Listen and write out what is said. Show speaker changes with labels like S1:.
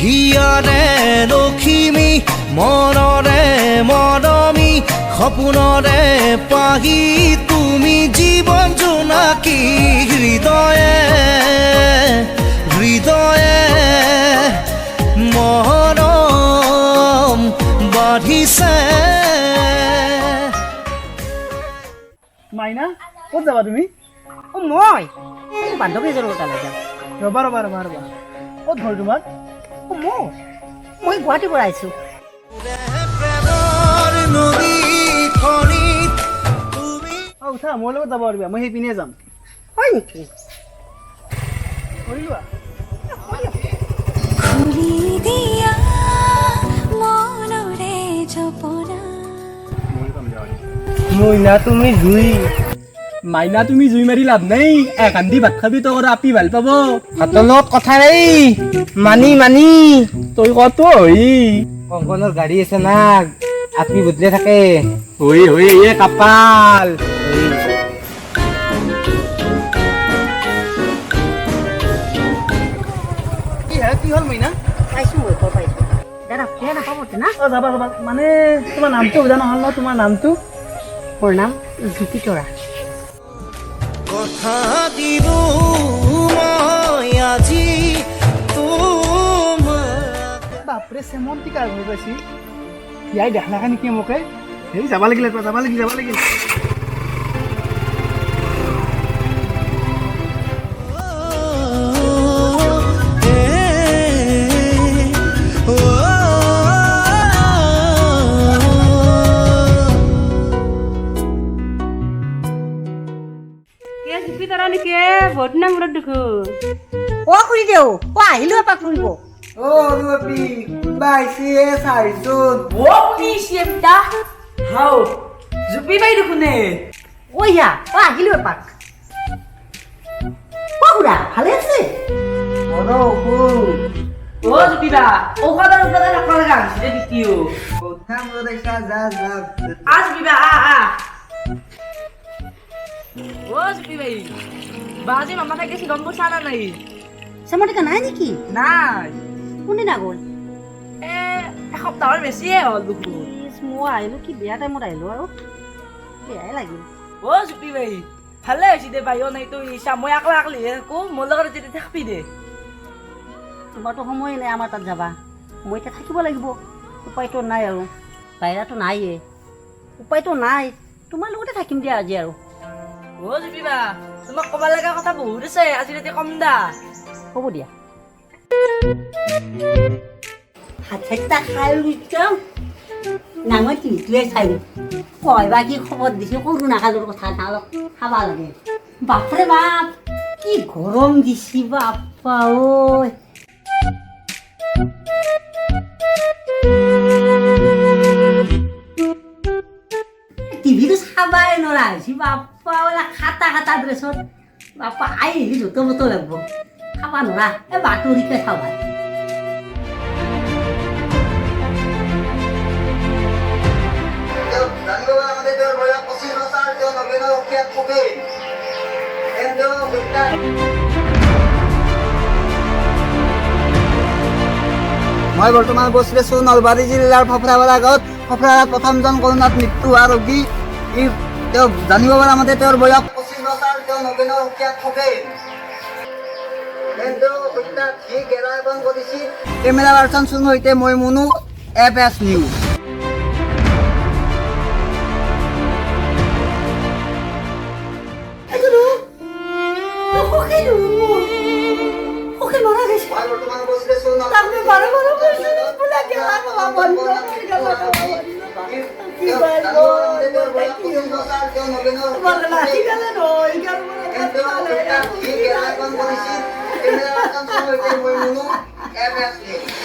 S1: হিয়াৰে লখিমী, মনৰে মৰমী, সপোনৰে পাহি তুমি, জীৱন জোনাকী। হৃদয়ে হৃদয়ে মৰম বাঢ়িছে।
S2: মাইনা, ক'ত যাবা তুমি?
S3: অ, মই এই বান্ধৱী এজনৰ তালৈ যাম।
S2: ৰ'বা ৰ'বা ৰ'বা ৰ'বা, ক'ত ঘৰ তোমাৰ?
S3: অ, মই গুৱাহাটীৰ পৰা আহিছোঁ।
S1: প্ৰেমৰ নদীখনিত তুমি
S2: অ, উঠা, মোৰ লগত যাব পাৰিবা, মই সেইপিনে যাম।
S3: হয় নেকি?
S2: কৰি লোৱা।
S4: খুলি দিয়া মনৰে জপনা।
S5: মইনা তুমি জুই, মাইনা তুমি জুই মাৰি লাভ নাই। একান্দি ভাত খাবি তো আপি ভাল পাব।
S6: ভাতৰ লগত কথা নাই, মানি মানি।
S5: তই কতো হই।
S6: কংকনৰ গাড়ী আছে না, আপি বদলে থাকে।
S5: হই হই এ কাপাল।
S2: কি হে, কি হ'ল মাইনা?
S3: পাইছোঁ, মই ঘৰ পাইছোঁ। দাদা, বেয়া নাপাব না।
S2: অ, যাবা যাবা। মানে তোমাৰ নামটো সোধা নহ'ল ন, তোমাৰ নামটো?
S3: মোৰ নাম জুপি তৰা।
S1: কথা দিলো মই আজি তোমাক।
S2: বাপৰে, চেমন্তী কাৰ ঘৰ পাইছি? ইয়াই দেখলাকে নেকি মোকে? হেৰি, যাব লাগিল একবাৰ, যাব লাগিল, যাব লাগিল।
S7: জুপি তৰা নেকি? বহুত দিনৰ মূৰত দেখো।
S3: অ খুৰীদেউ, অ, আহিলোঁ এপাক ফুৰিব।
S6: অ আপি, কোনোবা আহিছে চাৰিজন।
S8: অ, শুনিছে পিতা হাও জুপি বাই দেখোনে।
S3: অ ইয়া, অ, আহিলোঁ এপাক। অ খুৰা, ভালে আছে?
S6: বৰ অসুখ।
S8: অ জুপি বা, ঔষধৰ ওপৰতে থাকিব লগা হৈছে দে দ্বিতীয়।
S6: বহুত মূৰত আহিছা, যা যা।
S8: আ জুপি বা, আ আ। অ জুপি বাই, বাজি মামা থাকি গম পাইছা না নাই?
S3: চেমন্তিকা নাই নেকি?
S8: নাই।
S3: কোনদিনা গ'ল?
S8: এ এসপ্তাহৰ বেছিয়ে হ'ল দেখোন।
S3: ইচ, মই আহিলোঁ, কি বেয়া টাইমত আহিলোঁ আৰু, বেয়াই লাগিল।
S8: অ জুপি বাই, ভালে হৈছে দে বাইও নাই তো ইচ্ছা, মই আকলা আকলিহে থাকো, মোৰ লগত যেতিয়া থাকবি দে।
S3: তোমাৰতো সময় নাই আমাৰ তাত যাবা, মই এতিয়া থাকিব লাগিব, উপায়তো নাই আৰু, বাহিৰাটো নাইয়ে, উপায়তো নাই, তোমাৰ লগতে থাকিম দিয়া আজি আৰু।
S8: অ জুপি বা, তোমাক ক'ব লগা কথা বহুত আছে, আজি ৰাতি কম দা।
S3: হ'ব দিয়া। ভাত চাৰিটা খাই যাম, নাঙৰ টিভিটোৱে চাই কয় বা কি খবৰ দিছে কৰোণা কালৰ কথা না, অলপ খাবা লাগে। বাপৰে বাপ, কি গৰম দিছি বাপ্পা ঐ। টিভিটো চাবাই নোৱাৰা হৈছে বাপ্পা ঐ, খাটা খাটা ড্ৰেছত বাপ্পা আই আহিলি য'ত মতো লাগব, খাবা নোৱাৰা। এই বাতৰিকে চাবা।
S6: জানিব পৰা মতে তেওঁৰ বয়স 25 বছৰ, তেওঁ নবীনৰ অসীয়াত থাকে। তেওঁ হত্যা মই বৰ্তমান উপস্থিত আছোঁ নলবাৰী জিলাৰ ফফৰাপাৰা গাঁৱত। ফফৰাপাৰাত প্ৰথমজন কৰোণাত মৃত্যু হোৱা ৰোগী। ই তেওঁ জানিব পৰা মতে তেওঁৰ বয়স 25 বছৰ, তেওঁ নবীনৰ অসীয়াত থাকে। তেওঁ হত্যাত সি গেৰাবন কৰিছিল। কেমেৰা পাৰ্চন চুনৰ সৈতে মই মুনু, এফ এছ নিউজ।
S3: সখী মৰা গৈছে।
S6: মই বৰ্তমান উপস্থিত আছোঁ
S3: তাকো বাৰে বাৰে কৈছে, বোলে গেলা খাবা বন্ধ, গেলা খাবা বন্ধ। কি বাই তোমাৰ লাঠি গালে নহয়, গাল মৰা গাল।
S6: মই মুনু, এফ এছ নিউজ।